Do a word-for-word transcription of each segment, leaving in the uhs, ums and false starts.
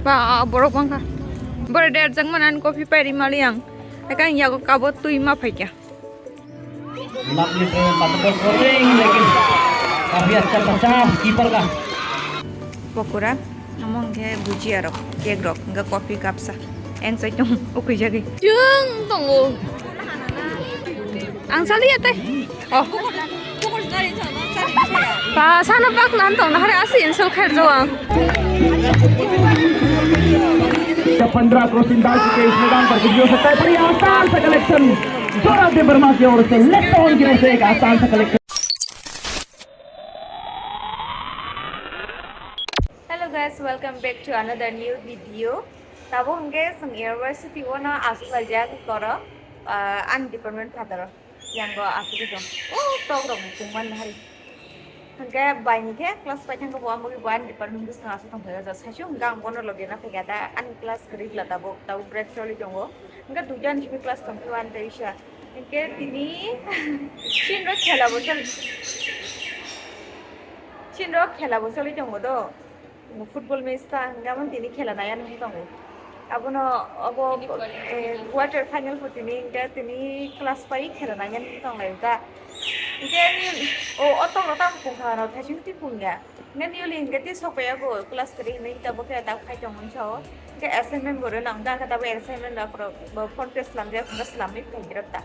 Ba, borok bangkha. Bore der jang manan coffee pairi mali ang. Ekang yago kabo twi ma phaikya. Lovely play, but the crossing, lekin kafi accha bachcha keeper ka. Pokora, amo hwnkhe bhujia rok, cake rok, hwnkhe coffee kapsa. Eng chai tong, ukui jagwi. Chwng tongo. Ang saliya tei. Oh. Ba, sana bak nan tong, nahare asi insult khair jo ang. पंद्रह क्रॉसिंग डाल चुके इस मैदान पर कुछ भी हो सकता है, पर ये आसान सा कलेक्शन जोरावर देवर्मा की ओर से लेग ऑन की ओर से एक आसान सा collection. Hello guys, welcome back to another new video. Tabuk hwnkhe chwng university o no aswk laijak koro, ah, ani department phataro. Yango aswk tong. O tok rok bo tongmani hari. Hwnkhe bai ni khe class pai thangkhe bo ang bo ani department bwskango aswk tongphai o. Saichung hwnkhe ang bono logi na phaikha da ani class kwrwi bwla tabuk, tabuk break choli tongo. Hwnkhe duijan simi class tongphio ani teisa. Hwnkhe tini chinrok khela bo choli, chinrok khela bo choli tongo do. Football match ta hwnkhe abo tini khela nai ani wngwi tongo. Abono obo, eh, quarter final bo tini hwnkhe tini class pai khela nai ani wngwi tonglai da. Hwnkhe ni o, o tokro tamo pungkha rok thaichung twi pungya. Hwnkhe newly hwnkhe tei sok paiya bo class kwrwi hinwi ta bo khe ta khai tongmani sao. Hwnkhe assignment bo rwna hwnkhe ta bo assignment rok bo phone pay slamjak hwnkhe slamwi phaikhe rok ta.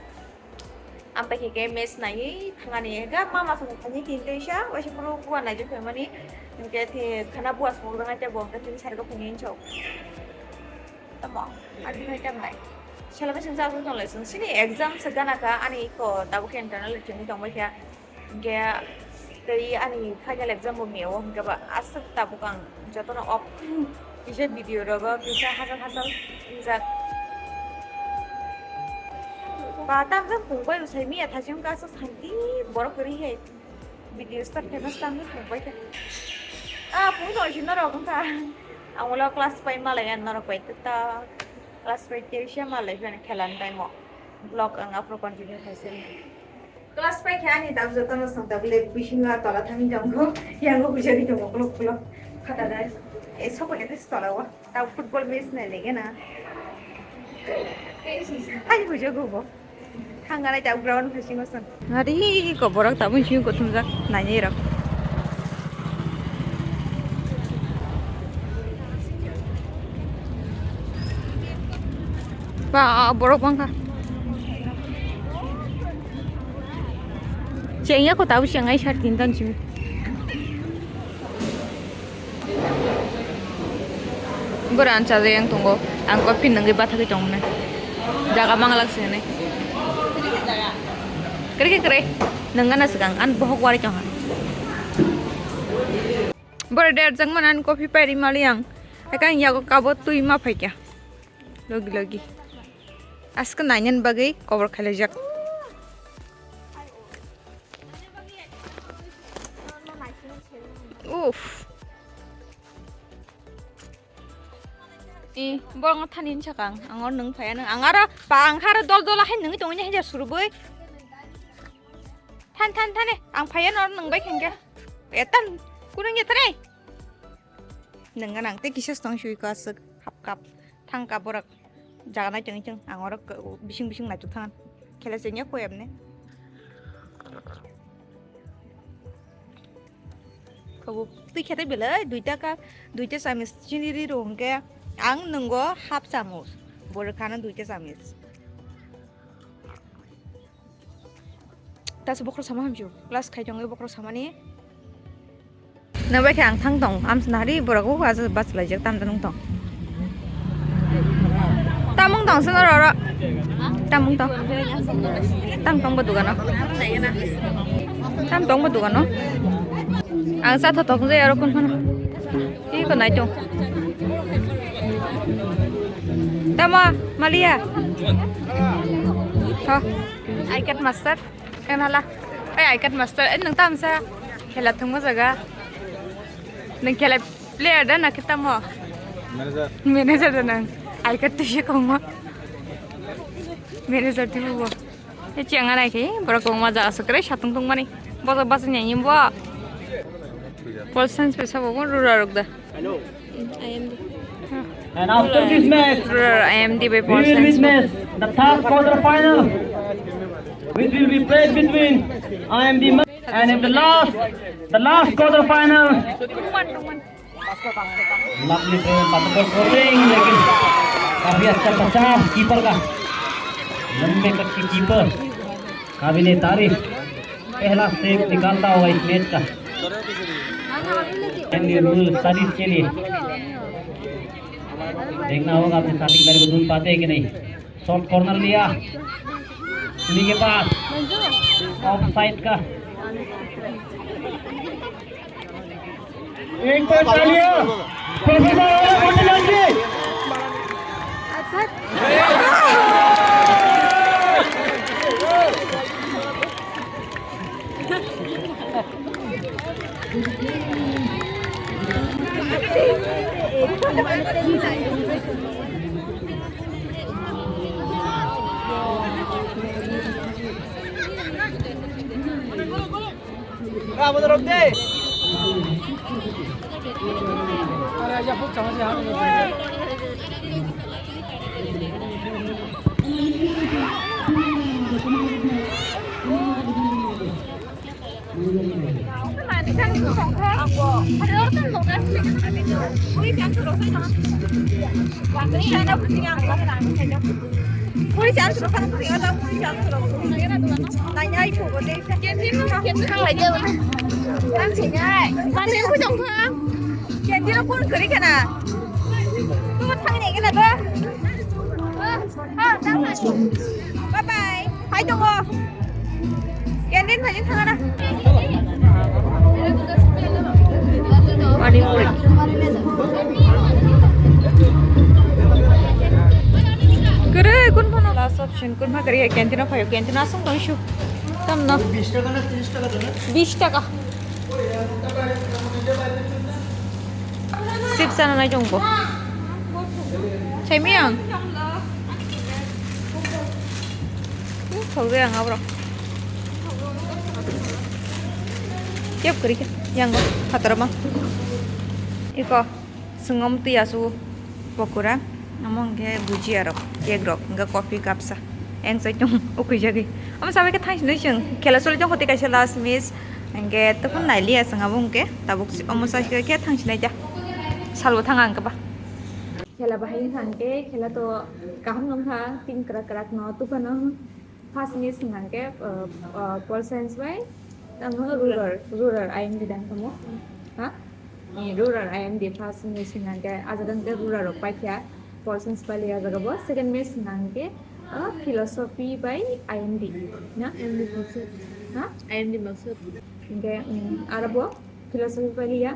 Ampai khe khe match naiwi thangani hwnkhe mama song thani tin teisa waisa phuru bua naijak phaimani hwnkhe thi khana bua song rwna tei bo hwnkhe tini sari khe phunui hinwi sao. Tamo ani khai tam nai. Sela bai song jagwi tonglai song sini exam se gana kha ani iko tabuk khe internal chini tongbai kha. Hwnkhe tei ani final exam bo mio hwnkhe ba aswk tabuk ang jotono off kisa video rogo kisa hachal hachal wngjak. Ba tamjak pungbai usai miya thachung kaisa santi borok kwrwi hai video start khaima swkang pungbai kha. Ah, pung tong si norok wngkha. Ang ulo class pai malai ang norok bai ta class pai teisa malai phano khelan time o vlog ang afro continue khaisani. Class pai khe ani tabuk jotono song tabuk le bisingo tola thangwi tongo, yango bujagwi tongo, ukulok ukulok khata dai. E, sokoni tei tola o. Tabuk football match nai lege na. Ani bujago bo. Thangna nai tabuk ground bisingo song. Ngari ko borok tabuk bisingo kothumjak nainai rok. Ba, borok bangkha. Chengya ko tabuk chengai sar tin tan simi. Bwrwi ang chajak yang tongo, ang coffee nungwi bathagwi tongmani. Jaga manglak se hinwi. Kwrwi khe kwrwi, nungna swkang, ang bohok wari tongha. Bwrwi derjak mani ang coffee pairi mali ang, haikhe ang yago kabo twi ma phaikha. Logi logi. Askhe nainani bagwi kobor khailaijak. Uff. I, borokno thani hinwi sakha ang, ang oro nwng phaiya nw, ang aro ba, ang kha aro dol dol hai nwngwi tongwi nw hinja surubui. Than, than, thani, ang phaiya nw oro nwng bai khankhe. Etan, kunung ya thani. Nwng gana ang tei kisa se tong sui ko aswk, hap kap, thang kap borok. Jaga nai tongwi chwng ang oro bising bising naituk thangan khela chengya koi emne. Kabo twi khete belai duita ka duita chamis chini ri rw hwnkhe ang nwngo half chamus, borok khana duita chamis. Taso bokhorok sama hamsio, class khai tongwi bokhorok samani. Nang bai khe ang thang tong, amsa nahari borok o bachalaijak tam ta nung tong. Tamung tong sino roro. Tamung tong. Tam tong bo dugano. Tam tong bo dugano. Ang sa thotok je aro kun phano. Iko nai tong. Tamo malia. Ho. I cut master. Kan hala. Ai, I cut master. Eh, nang tamsa. Khela thwngma jaga. Nang khela player da na kita mo? Manager. Manager da nang. I cut tu shi kong mo. Manager tu bo. E chiang anai khe, borok kong ma jaga sakre satung tong mani. Bo to basa nyai bo. Pol science pe sabo bo rura rok da. Hello. I am the. And after this match, Rural I M D by we will Parsons. Witness the third quarter final, which will be played between I M D ma-, and in the last, the last quarter final, lovely play, but the crossing, लेकिन काफी अच्छा बचाव कीपर का, लंबे कद के कीपर, काबिले तारीफ, पहला सेव निकालता हुआ इस मैच का। एंड रूल सर्विस के लिए देखना होगा अपने साथी खिलाड़ी को ढूंढ पाते हैं कि नहीं। शॉर्ट कॉर्नर लिया, उन्हीं के पास ऑफ साइड का। एक बार तालियां प्रोफेसर अरुण मंडल जी। Canteen o phone kwrwi khana. Tuma thangni gana do. Bye bye. Hai tongo. Canteen phai thangana. Pani puri. Kwrwi kun phano. Last option kun ma kwrwi canteen o phaio. Canteen aswng tong shu. Tamno. Bis taka na tris taka dona? Bis taka. Chips sana nai jong bo. Chai mi ang. Thok de ang abro. Kep kri ke. Yang go. Khatar ma. Iko. Sengom tu yasu. Pokora, amo hwnkhe bhujia rok, cake rok, hwnkhe coffee kapsa. Eng chai tong ukui jagwi. Amo sabai khe thang sinai chwng khela choli tong khoti kaisa last match. Hwnkhe tokon nailiya chwng abo hwnkhe tabuk si-, omo chai khe thang sinai ta. Salbo thang ang khe ba. Khela bahai wngkha hwnkhe khela to kaham wngkha, team kwrak kwrak no tuphano. First miss hwnkha khe, uh, uh, Pol Science bai, tamo rural, rural I M D dang tamo. Ha? Ni rural I M D first miss hwnkha khe, ajak hwnkhe rural rok paikha, Pol Science bai ajak bo. Second miss hwnkha khe, uh, philosophy bai I M D. Na? I M D maksud. Ha? I M D maksud. Hwnkhe, um, aro bo philosophy bai liya.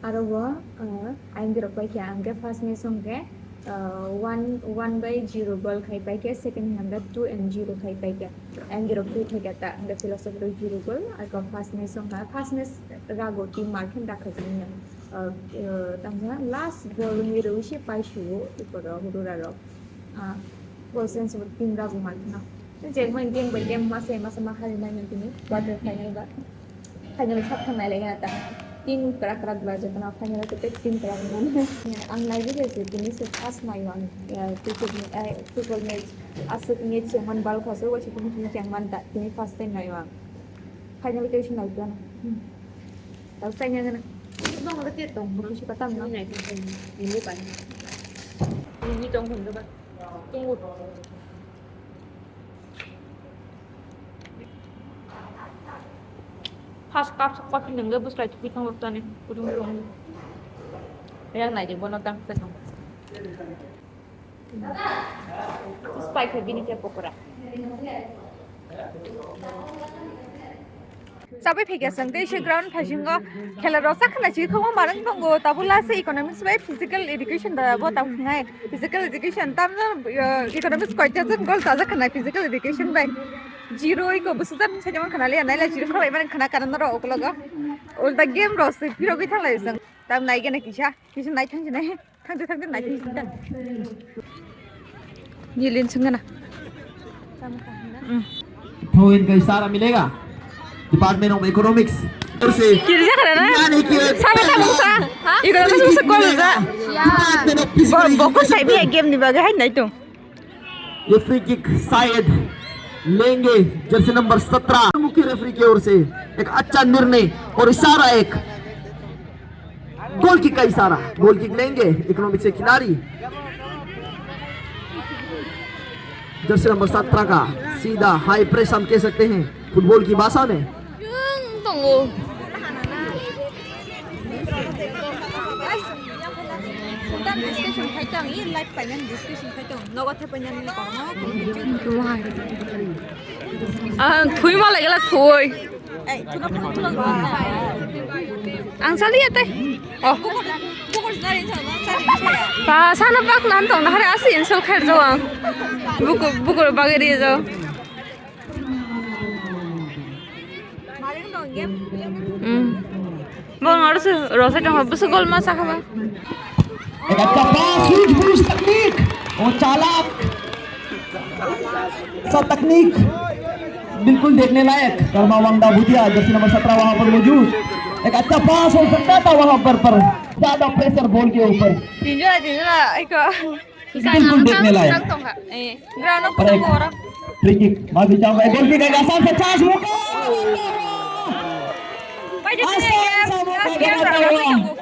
Aro bo, uh, I M D rok paikha, hwnkhe first miss hwnkhe, uh, one, one by zero goal khai paikha, second hwnkhe two and zero khai paikha. I M D rok twi khaikha ta, hwnkhe philosophy rok zero goal, aro first miss hwnkha, first miss rago team markhe dakha jini, uh, uh, tamo last goal wngwi rwui se paisuo, eko rok, rural rok. Ah, Golsen se team rago markhe no. Jengmani game by game masa masa ma hari nai tini quarter final ba. Final sab thang nai lai ta. Team kwrak kwrak ba jotno final te team kwrak ba. Ang nai bi se tini se first nai ang, eh, cricket ni, eh, football match aswk match se man bal khosor wa se tini se man ta tini first time nai ang. Final ke se nai ta. Tau sai nai na. Bang le te tong bro si patam na. Nai ta. Ini ba. Ini tong hon ba. Tunggu. Pas kap sok papi nengge bus lai tupi tong tani kudung kudung. Yang nai di bono tang petong. Spike bini ke pokora. Chabai phaikha chwng tei se ground phaisingo khela rok chakha nai chikha ma marang tongo, tabuk last economics bai physical education da bo tabuk nai physical education tamno, uh, economics koita jon goal chajak khana physical education bai zero iko busu jan sai man khana le nai la zero khalai man khana kana noro okologo ulta game rok se phirogwi thanglai chwng tam nai gana kisa kisa nai thang sinai. Thangdi, thangdi, nai thangdi. Nilin sengana. Throw in ka ishara milega. Department of Economics. Kiri jakha na? Sabo ta mungsa. Economics mungsa kol ja. Department of Physical Bo-, boko Education. Sai biya game ni bagwi hai nai tong. ये free kick शायद लेंगे Jersey number सत्रह। मुख्य रेफरी की ओर से एक अच्छा निर्णय और इशारा, एक गोल किक का इशारा। गोल किक लेंगे इकोनॉमिक्स के खिलाड़ी। जर्सी नंबर सत्रह का सीधा हाई प्रेस हम कह सकते हैं फुटबॉल की भाषा में। Tongo. Discussion khai tong, i live painani discussion khai tong. Nogo the painani kono. Ang thui ma lagela thui. Ei, tuna pun tuna. Ang sali ya teh. Oh. Pa sana pak nan tong na hari asi insol khair jawang. Buku buku bageri jawang. Hmm. Bol ngaro se rosai tong busu gol ma sakha ba. एक अच्छा पास, सूझबूझ, तकनीक, वो चालाक सा तकनीक, बिल्कुल देखने लायक। कर्मा वांगडा भुटिया, जर्सी नंबर सत्रह वहां पर मौजूद। एक अच्छा पास हो सकता था वहां पर, पर ज्यादा प्रेशर बॉल के ऊपर। Tinjora, tinjora, eko. बिल्कुल देखने लायक। Ground पर एक फ्री किक, माफी चाहूंगा, एक गोल किक, एक आसान सा चांस, मौका। आसान सा मौका बनाता हुआ।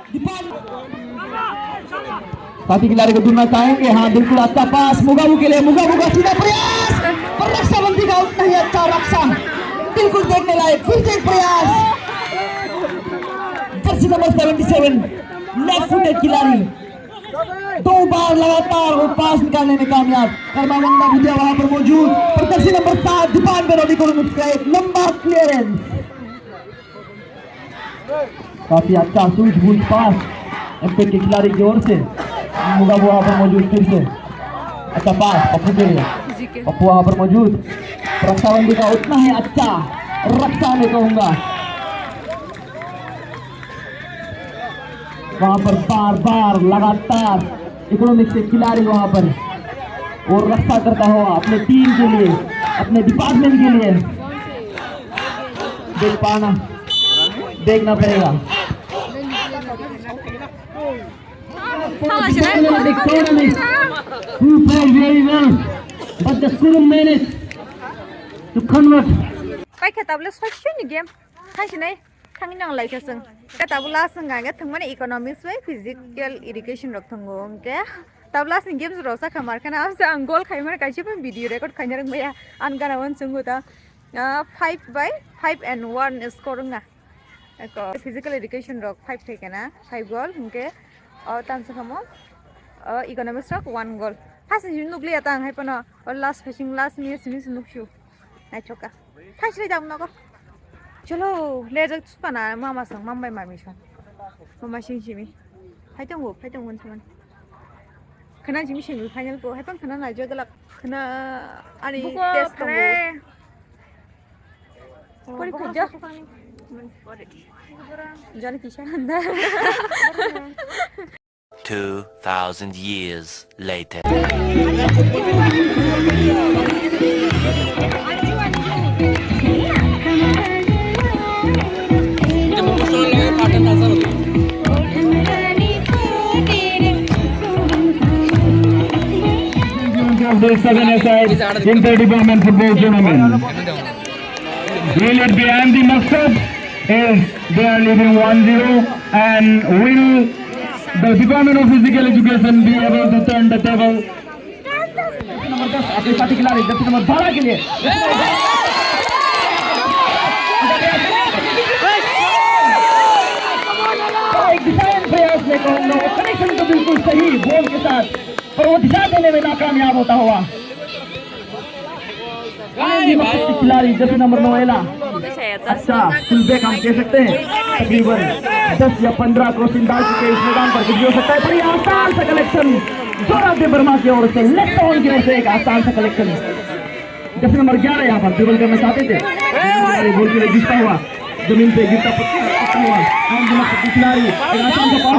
साथी खिलाड़ी को ढूंढना चाहेंगे। हाँ, बिल्कुल अच्छा पास मुगाबू के लिए, मुगाबू का सीधा प्रयास, पर रक्षाबंदी का उतना ही अच्छा रक्षा। बिल्कुल देखने लायक, फिर से एक प्रयास। Jersey number seventy seven, left footed खिलाड़ी। दो बार लगातार वो पास निकालने में कामयाब। कर्मा वांगडा भुटिया वहां पर मौजूद। और जर्सी नंबर सात, दुपान में रवि कोलनुक्स का एक लंबा क्लियरेंस। काफी अच्छा सूझबूझ पास एमपी के खिलाड़ी की ओर से। मुगाबू वहां पर मौजूद फिर से। अच्छा पास पप्पू के लिए। पप्पू वहां पर मौजूद। रक्षाबंदी का उतना ही अच्छा रक्षा मैं कहूंगा। वहां पर बार बार लगातार इकोनॉमिक्स के खिलाड़ी वहां पर और रक्षा करता हुआ अपने टीम के लिए, अपने डिपार्टमेंट के लिए। देख पाना, देखना पड़ेगा। They played very well, but just couldn't manage to convert. Paikha tabla soi soi ni game. Thangsinai. Thangwi nang lai kha chwng. Khe tabuk last wngkha hwnkhe thwngmani economics bai physical education rok thwngo hwnkhe. Tabuk last ni games rok sakha mar kheno, amsa ang goal khaimani kaisa phano video record khaina rwngmaya. Ang gana uansukgo ta, ah, five by five and one score wngkha. Eko physical education rok five thai kana, five goal hwnkhe o tamsa khamo, o economics rok one goal. First ni nukliya ta ang hai phano, o last facing last ni simi se nuksu. Naithoka. Thaisle jam nogo. Cholo, le jak chupana mama song, mambai mami song. Mama sing simi. Phai tongo, phai tongo saman. Khana simi semi final ko, hai pang khana na jagala khana ani test tongo. Pori phoja. Jani kisa handa. Two thousand years later. Of the seven-a-side inter-department football tournament. Will it be Andy Maksad? Is they are leading one zero, and will the Department of Physical Education be able to turn the table? Number दस, अपने साथी खिलाड़ी, Jersey number बारह के लिए। एक डिफाइन प्रयास में कहूंगा, वो कनेक्शन तो बिल्कुल सही बॉल के साथ, पर वो दिशा देने में नाकामयाब होता हुआ। खिलाड़ी जर्सी नंबर नौ एला। अच्छा, फुल बैक हम कह सकते हैं। तकरीबन दस या पन्द्रह क्रॉसिंग डाल चुके इस मैदान पर, कुछ भी हो सकता है। बड़ी आसान सा कलेक्शन जोरावर वर्मा की ओर से, लेफ्ट ऑन की ओर से एक आसान सा कलेक्शन। जर्सी नंबर ग्यारह यहाँ पर ड्रिबल करना चाहते थे, बॉल के लिए गिरता हुआ। जमीन पे गिरता पड़ता हुआ। एंड दिमाग से खिलाड़ी, एक आसान सा पास।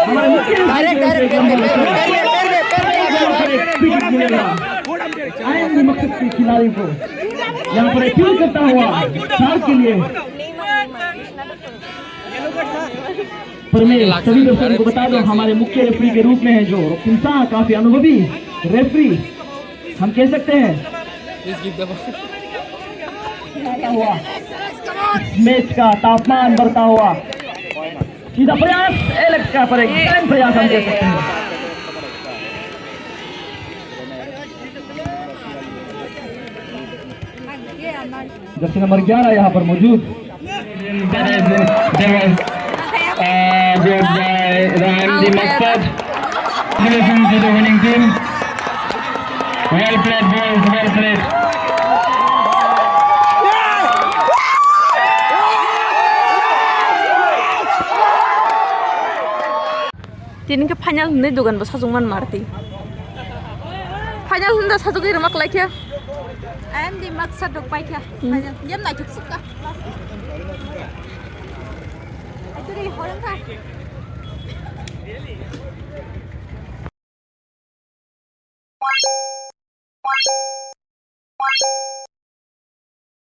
हमारे मुख्य direct, direct, direct, direct, direct. Free kick मिलेगा। एंड दिमाग से खिलाड़ी को। यहाँ पर अपील करता हुआ सार के लिए। पर मैं सभी दर्शकों को बता दूं, हमारे मुख्य रेफरी के रूप में है जो रॉबिन शाह, काफी अनुभवी रेफरी हम कह सकते हैं। हुआ मैच का तापमान बढ़ता हुआ। सीधा प्रयास, एलेक्स का पर एक ग्रैंड प्रयास हम कह सकते हैं। जर्सी नंबर ग्यारह यहाँ पर मौजूद। That has been, that was, uh, brought by the M D Maksad. Congratulations to the winning team. Well played, boys, well played. Tini khe final hwnwi dogan bo sajwk man marti. Final hwnda sajwk rwma kwlai khe. I am the Maksad rok pai khe. Hmm. Final. Yem naithok sukha. Actually, horong kha.